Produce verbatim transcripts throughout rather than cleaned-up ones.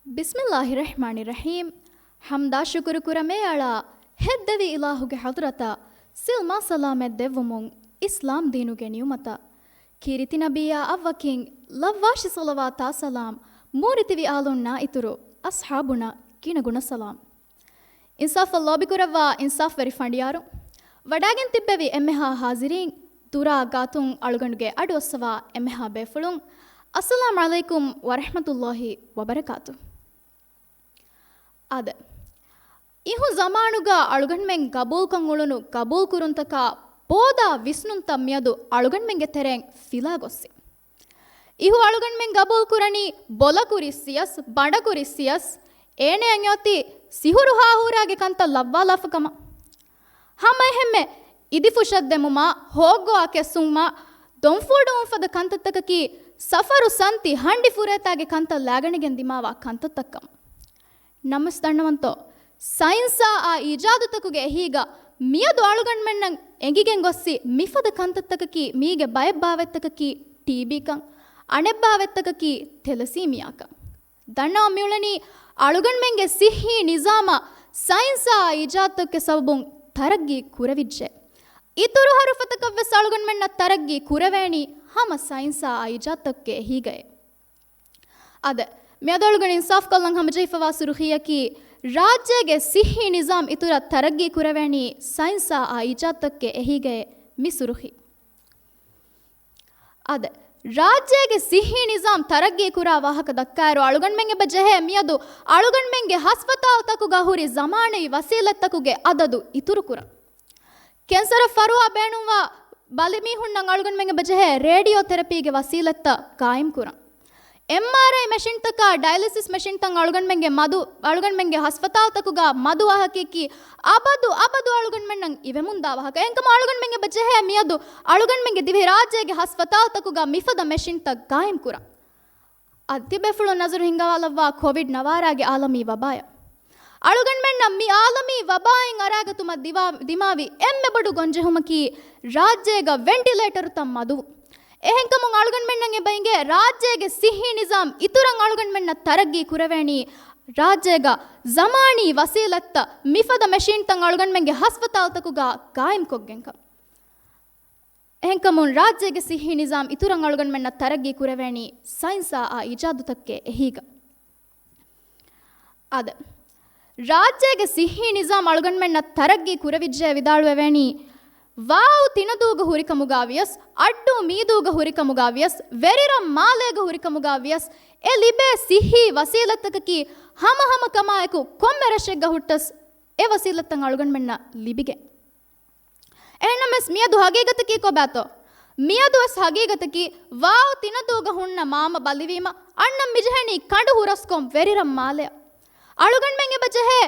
ބިސްމިއްލާހި ރަޙްމާނި ރަޙީމް. ޙަމްދާ ޝުކުރު ކުރަމޭ އަޅާ ހެއްދެވި އިލާހުގެ ޙަޟްރަތަށް ސިލްމާ ސަލާމަތް ދެއްވުމުން އިސްލާމް ދީނުގެ ނިޢުމަތަށް. ކީރިތި ނަބިއްޔާ އަށްވަކިން ލައްވާށި ޞަލަވާތާ ސަލާމް، މޫރިތިވި އާލުންނާ އިތުރު އަޞްޙާބުންނަށް ގިނަ ގުނަ ސަލާމް. އިންސާފަށް ލޯބިކުރައްވާ އިންސާފްވެރި ފަނޑިޔާރުން، ވަޑާގެން ތިއްބެވި އެންމެހާ ޙާޟިރީން، ދުރާ ގާތުން އަޅުގަނޑުގެ އަޑުއައްސަވާ އެންމެހާ ބޭފުޅުން، އައްސަލާމް ޢަލައިކުމް ވަރަޙްމަތުﷲ ވަބަރަކާތު. އާދެ، އިހު ޒަމާނުގަ އަޅުގަނޑުމެން ގަބޫލުކޮށް އުޅުނު ގަބޫލުކުރުންތަކާ ބޯދާ ވިސްނުންތައް މިއަދު އަޅުގަނޑުމެންގެ ތެރެއިން ފިލާ ގޮއްސި. އިހު އަޅުގަނޑުމެން ގަބޫލުކުރަނީ ބޮލަކުރި ސިޔަސް، ބަނޑަކުރި ސިޔަސް، އޭނަޔަށް އޮތީ ސިހުރު ހާހޫރާގެ ކަންތައް ލައްވާލާފަ ކަމަށް. ހަމައެހެންމެ އިދިފުށަށްދެމުމާ، ހޯއްގޮވާ ކެއްސުމާ، ދޮންފޫޑުވުން ފަދަ ކަންތައްތަކަކީ ސަފަރު ސަންތި ހަނޑި ފުރޭތާގެ ކަންތައް ލާގަނެގެން ދިމާވާ ކަންތައްތައް ކަމަށް. ނަމަވެސް ދަންނަވަންތޯ، ސައިންސާ އާ އީޖާދުތަކުގެ އެހީގަ މިއަދު އަޅުގަނޑުމެންނަށް އެނގިގެން ގޮއްސި މިފަދަ ކަންތައްތަކަކީ މީގެ ބައެއްބާވަތްތަކަކީ ޓީބީކަން، އަނެއްބާވަތްތަކަކީ ތެލަސީމިއާކަން. ދަންނަވަން މިއުޅެނީ އަޅުގަނޑުމެންގެ ސިއްހީ ނިޒާމަށް ސައިންސާ އާ އީޖާދުތަކުގެ ސަބަބުން ތަރައްގީ ކުރެވިއްޖެ. އިތުރު ހަރުފަތަކަށްވެސް އަޅުގަނޑުމެންނަށް ތަރައްގީ ކުރެވޭނީ ހަމަ ސައިންސާ އާ އީޖާދުތަކުގެ އެހީގައޭ. އާދެ، މިއަދު އަޅުގަނޑު އިންސާފުކޮށްލަން ހަމަޖެހިފަވާ ސުރުޚީއަކީ، ރާއްޖޭގެ ސިއްހީ ނިޒާމް އިތުރަށް ތަރައްގީ ކުރެވޭނީ ސައިންސާ އާ އީޖާދުތަކުގެ އެހީގައޭ މި ސުރުޚީ. އާދެ، ރާއްޖޭގެ ސިއްހީ ނިޒާމް ތަރައްގީ ކުރާ ވާހަކަ ދައްކާއިރު، އަޅުގަނޑުމެން އެބަ ޖެހޭ މިއަދު އަޅުގަނޑުމެންގެ ހަސްފަތާލުތަކުގަ ހުރި ޒަމާނީ ވަސީލަތްތަކުގެ އަދަދު އިތުރުކުރަން. ކެންސަރަށް ފަރުވާ ބޭނުންވާ ބަލިމީހުންނަށް އަޅުގަނޑުމެން އެބަ ޖެހޭ ރޭޑިއޯ ތެރަޕީގެ ވަސީލަތްތައް ގާއިމްކުރަން. އެމްއާރްއައި މެޝިންތަކާ ޑަޔަލިސިސް މެޝިންތައް އަޅުގަނޑުމެންގެ މަދު، އަޅުގަނޑުމެންގެ ހަސްފަތާލުތަކުގަ މަދު ވާހަކައަކީ އަބަދު އަބަދު އަޅުގަނޑުމެންނަށް އިވެމުންދާ ވާހަކަ. އެހެންކަމުން އަޅުގަނޑުމެން އެބަ ޖެހޭ މިއަދު އަޅުގަނޑުމެންގެ ދިވެހިރާއްޖޭގެ ހަސްފަތާލުތަކުގަ މިފަދަ މެޝިންތައް ގާއިމްކުރަން. އަދި ތިބޭފުޅުން ނަޒަރު ހިންގަވާލައްވާ ކޮވިޑް ނަވާރާގެ އާލަމީ ވަބާއަށް. އަޅުގަނޑުމެންނަށް މި އާލަމީ ވަބާއިން އަރާގަތުމަށް ދިވާ-، ދިމާވި އެންމެ ބޮޑު ގޮންޖެހުމަކީ ރާއްޖޭގަ ވެންޓިލޭޓަރުތައް މަދުވުން. އެހެންކަމުން އަޅުގަނޑުމެންނަށް އެބަ އިނގޭ ރާއްޖޭގެ ސިއްހީ ނިޒާމް އިތުރަށް އަޅުގަނޑުމެންނަށް ތަރައްގީ ކުރެވޭނީ ރާއްޖޭގަ ޒަމާނީ ވަސީލަތްތައް މިފަދަ މެޝިންތައް އަޅުގަނޑުމެންގެ ހަސްފަތާލުތަކުގަ ގާއިމްކޮށްގެންކަން. އެހެންކަމުން ރާއްޖޭގެ ސިއްހީ ނިޒާމް އިތުރަށް އަޅުގަނޑުމެންނަށް ތަރައްގީ ކުރެވޭނީ ސައިންސާ އާ އީޖާދުތަކުގެ އެހީގަ. އާދެ، ރާއްޖޭގެ ސިއްހީ ނިޒާމް އަޅުގަނޑުމެންނަށް ތަރައްގީ ކުރެވިއްޖެ ވިދާޅުވެވޭނީ، ވާއު ތިނަދޫގަ ހުރިކަމުގަ ވިޔަސް، އައްޑޫ މީދޫގަ ހުރިކަމުގަ ވިޔަސް، ވެރިރަށް މާލޭގަ ހުރިކަމުގަ ވިޔަސް، އެ ލިބޭ ސިއްހީ ވަސީލަތްތަކަކީ ހަމަހަމަކަމާއެކު ކޮންމެ ރަށެއްގަ ހުއްޓަސް އެ ވަސީލަތްތައް އަޅުގަނޑުމެންނަށް ލިބިގެން. އެހެންނަމަވެސް މިއަދު ހަގީގަތަކީ ކޮބާތޯ؟ މިއަދުވެސް ހަގީގަތަކީ ވާއު ތިނަދޫގަ ހުންނަ މާމަ ބަލިވީމަ، އަންނަން މިޖެހެނީ ކަނޑު ހުރަސްކޮށް ވެރިރަށް މާލެއަށް. އަޅުގަނޑުމެން އެބަ ޖެހޭ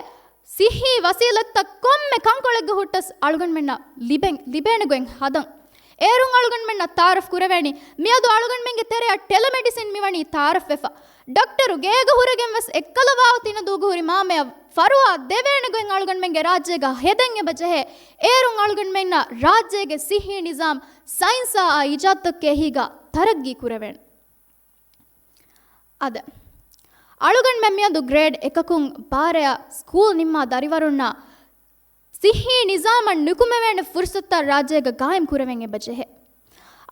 ސިއްހީ ވަސީލަތްތައް ކޮންމެ ކަންކޮޅެއްގަ ހުއްޓަސް އަޅުގަނޑުމެންނަށް ލިބެން، ލިބޭނެ ގޮތް ހަދަން. އޭރުން އަޅުގަނޑުމެންނަށް ތައާރަފް ކުރެވޭނީ، މިއަދު އަޅުގަނޑުމެންގެ ތެރެއަށް ޓެލެމެޑިސިން މިވަނީ ތައާރަފްވެފަ. ޑޮކްޓަރު ގޭގަ ހުރެގެން ވެސް އެއްކަލަ ވާއު ތިނަދޫގަ ހުރި މާމަޔަށް ފަރުވާ ދެވޭނެ ގޮތް އަޅުގަނޑުމެންގެ ރާއްޖޭގަ ހެދެން އެބަ ޖެހޭ. އޭރުން އަޅުގަނޑުމެންނަށް ރާއްޖޭގެ ސިއްހީ ނިޒާމް ސައިންސާ އާ އީޖާދުތަކުގެ އެހީގަ ތަރައްގީ ކުރެވޭނެ. އާދެ، އަޅުގަނޑުމެން މިއަދު ގްރޭޑް އެކަކުން ބާރަޔަށް ސްކޫލް ނިންމާ ދަރިވަރުންނަށް ސިއްހީ ނިޒާމަށް ނިކުމެވޭނެ ފުރުސަތުތައް ރާއްޖޭގަ ގާއިމް ކުރެވެން އެބަ ޖެހޭ.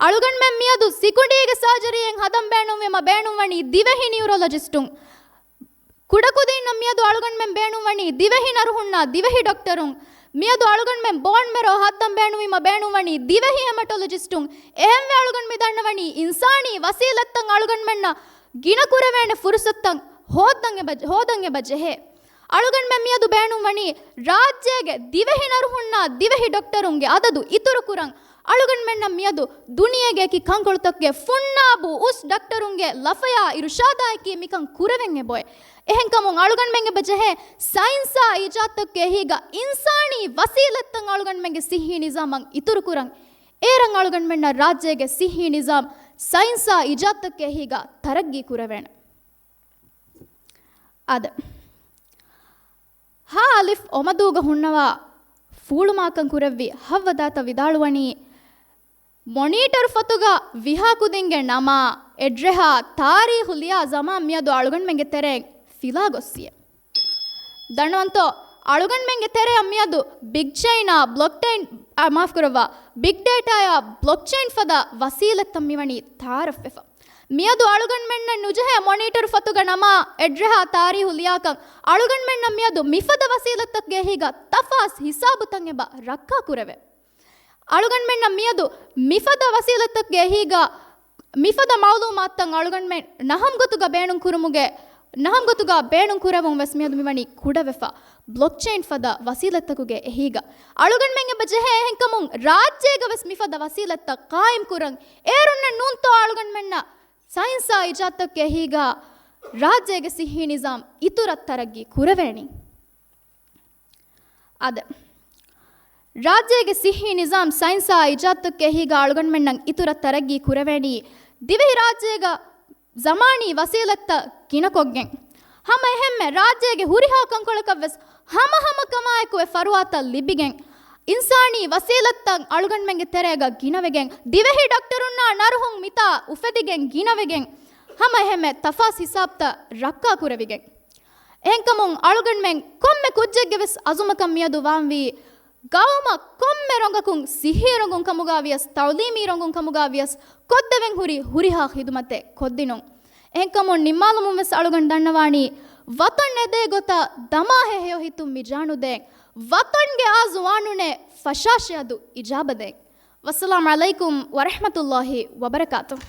އަޅުގަނޑުމެން މިއަދު ސިކުނޑީގެ ސާޖަރީއެއް ހަދަން ބޭނުންވީމަ ބޭނުންވަނީ ދިވެހި ނިއުރޮލޮޖިސްޓުން. ކުޑަކުދިންނަށް މިއަދު އަޅުގަނޑުމެން ބޭނުންވަނީ ދިވެހި ނަރުހުންނާ ދިވެހި ޑޮކްޓަރުން. މިއަދު އަޅުގަނޑުމެން ބޯން މެރޯ ހައްދަން ބޭނުންވީމަ ބޭނުންވަނީ ދިވެހި ހެމަޓޮލޮޖިސްޓުން. އެހެންވެ އަޅުގަނޑު މި ދަންނަވަނީ އިންސާނީ ވަސީލަތްތައް އަޅުގަނޑުމެންނަށް ގިނަ ކުރެވޭނެ ފުރުސަތުތައް ހޯއްދަން އެބަ، ހޯދަން އެބަ ޖެހޭ. އަޅުގަނޑުމެން މިއަދު ބޭނުންވަނީ ރާއްޖޭގެ ދިވެހި ނަރުހުންނާ ދިވެހި ޑޮކްޓަރުންގެ އަދަދު އިތުރުކުރަން. އަޅުގަނޑުމެންނަށް މިއަދު ދުނިޔޭގެ އެކި ކަންކޮޅުތަކުގެ ފުންނާބު އުސް ޑޮކްޓަރުންގެ ލަފަޔާ އިރުޝާދާއެކީ މިކަން ކުރެވެން އެބައޮތް. އެހެންކަމުން އަޅުގަނޑުމެން އެބަ ޖެހޭ ސައިންސާ އީޖާދުތަކުގެ އެހީގަ އިންސާނީ ވަސީލަތްތައް އަޅުގަނޑުމެންގެ ސިއްހީ ނިޒާމަށް އިތުރުކުރަން. އޭރަށް އަޅުގަނޑުމެންނަށް ރާއްޖޭގެ ސިއްހީ ނިޒާމް ސައިންސާ އީޖާދުތަކުގެ އެހީގަ ތަރައްގީ ކުރެވޭނެ. އާދެ، ހާ އަލިފް އޮމަދޫގަ ހުންނަވާ ފޫޅުމާކަން ކުރެއްވި ހައްވަދާތަ ވިދާޅުވަނީ، މޮނީޓަރު ފޮތުގަ ވިހާ ކުދިންގެ ނަމާ، އެޑްރެހާ، ތާރީހު ލިޔާ ޒަމާން މިއަދު އަޅުގަނޑުމެންގެ ތެރެއިން ފިލާ ގޮއްސިއެ. ދަންނަވަންތޯ، އަޅުގަނޑުމެންގެ ތެރެއަށް މިއަދު ބިގް ޗެއިނާ ބްލޮކް ޗެއިން، އާ، މާފް ކުރައްވާ، ބިގް ޑޭޓާއާ ބްލޮކް ޗެއިން ފަދަ ވަސީލަތްތައް މިވަނީ ތައާރަފްވެފަ. މިއަދު އަޅުގަނޑުމެންނަށް ނުޖެހޭ މޮނީޓަރު ފޮތުގަ ނަމާ އެއްރެހާ ތާރީހު ލިޔާކަން، އަޅުގަނޑުމެންނަށް މިއަދު މިފަދަ ވަސީލަތްތަކުގެ އެހީގަ ތަފާސް ހިސާބުތައް އެބަ ރައްކާ ކުރެވޭ. އަޅުގަނޑުމެންނަށް މިއަދު މިފަދަ ވަސީލަތްތަކުގެ އެހީގަ މިފަދަ މައުލޫމާތުތައް އަޅުގަނޑުމެން ނަހަމްގޮތުގަ ބޭނުން ކުރުމުގެ، ނަހަމްގޮތުގަ ބޭނުން ކުރެވުން ވެސް މިއަދު މިވަނީ ކުޑަވެފަ. ބްލޮކް ޗެއިން ފަދަ ވަސީލަތްތަކުގެ އެހީގަ އަޅުގަނޑުމެން އެބަ ޖެހޭ އެހެންކަމުން ރާއްޖޭގަ ވެސް މިފަދަ ވަސީލަތްތައް ޤާއިމް ކުރަން އޭރުންނެއް ނޫންތޯ އަޅުގަނޑުމެންނަށް ސައިންސާ އިޖާދުތަކުގެ އެހީގަ ރާއްޖޭގެ ސިއްހީ ނިޒާމް އިތުރަށް ތަރައްގީ ކުރެވޭނީ. އާދެ، ރާއްޖޭގެ ސިއްހީ ނިޒާމް ސައިންސާ އިޖާދުތަކުގެ އެހީގަ އަޅުގަނޑުމެންނަށް އިތުރަށް ތަރައްގީ ކުރެވޭނީ ދިވެހި ރާއްޖޭގަ ޒަމާނީ ވަސީލަތްތައް ގިނަކޮށްގެން. ހަމަ އެހެންމެ ރާއްޖޭގެ ހުރިހާ ކަންކޮޅަކަށް ވެސް ހަމަ ހަމަ ކަމާއެކު އެ ފަރުވާތައް ލިބިގެން، އިންސާނީ ވަސީލަތްތައް އަޅުގަނޑުމެންގެ ތެރޭގަ ގިނަވެގެން، ދިވެހި ޑޮކްޓަރުންނާ ނަރުހުން މިތާ އުފެދިގެން ގިނަވެގެން، ހަމަ އެހެންމެ ތަފާސް ހިސާބުތައް ރައްކާ ކުރެވިގެން. އެހެންކަމުން އަޅުގަނޑުމެން ކޮންމެ ކުއްޖެއްގެ ވެސް އަޒުމަކަށް މިއަދު ވާންވީ، ގައުމަށް ކޮންމެ ރޮނގަކުން ސިއްހީ ރޮނގުން ކަމުގަ ވިޔަސް، ތައުލީމީ ރޮނގުން ކަމުގަ ވިޔަސް، ކޮށްދެވެން ހުރި ހުރިހާ ޚިދުމަތެއް ކޮށްދިނުން. އެހެންކަމުން ނިންމާލުމުން ވެސް އަޅުގަނޑު ދަންނަވާނީ، ވަޠަން އެދޭ ގޮތަށް ދަމާ ހެހެޔޮ ހިތުން މި ޖާނުދޭން. ވަޠަންގެ އާޒު ވާނުނޭ ފަށާށޭ އަދު އިޖާބަދޭން. ވައްސަލާމް ޢަލައިކުމް ވަރަޙްމަތުﷲ ވަބަރަކާތުހު.